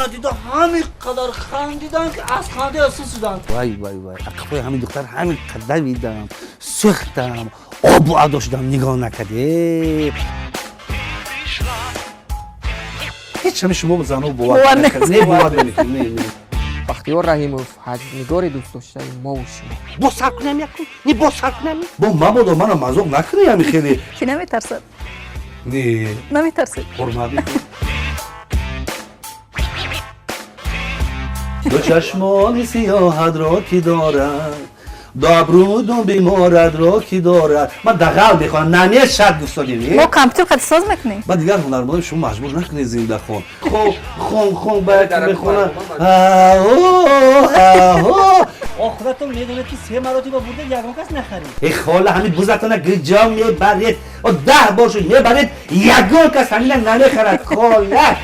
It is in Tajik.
Мана дида, ҳамин қадар хандидан, ки аз ханда сусуданд. Вай, вай, вай, ақфои ҳамин духтар ҳамин қадар видам, сӯхтам, обу адо шудам, нигоҳ накарде. Ҳеҷ ҳами шумо зано бовар Бовар не, бовар намекунед, не, не. Бахтиёр Раҳимов, ҳаҷвнигори дӯстдоштаи мову шумо. Бо сар кунам якун, не, бо сар кунам, бо мабодо мана мазоқ накунӣ, ҳами хеле. Ки наметарсад? Не. Наметарсед? Ҳурмат мекунам. Ду чашмони сиёҳатро ки дорад, ду абрӯду беморадро ки дорад. Ман дағал мехонам, намешад, гуфтодем. Мо компютер қати соз мекунем. Ба дигар ҳунармандон шумо маҷбур накунед зинда хон, хон, хон, хон, ба яке мехонад. Охиратон медонед, ки се маротиба бурда, ягон кас нахарид. Э, хола, ҳамин бузатона гиҷо мебаред? О, 10 бор шуд мебаред, ягон кас ҳамина намехарад, хола.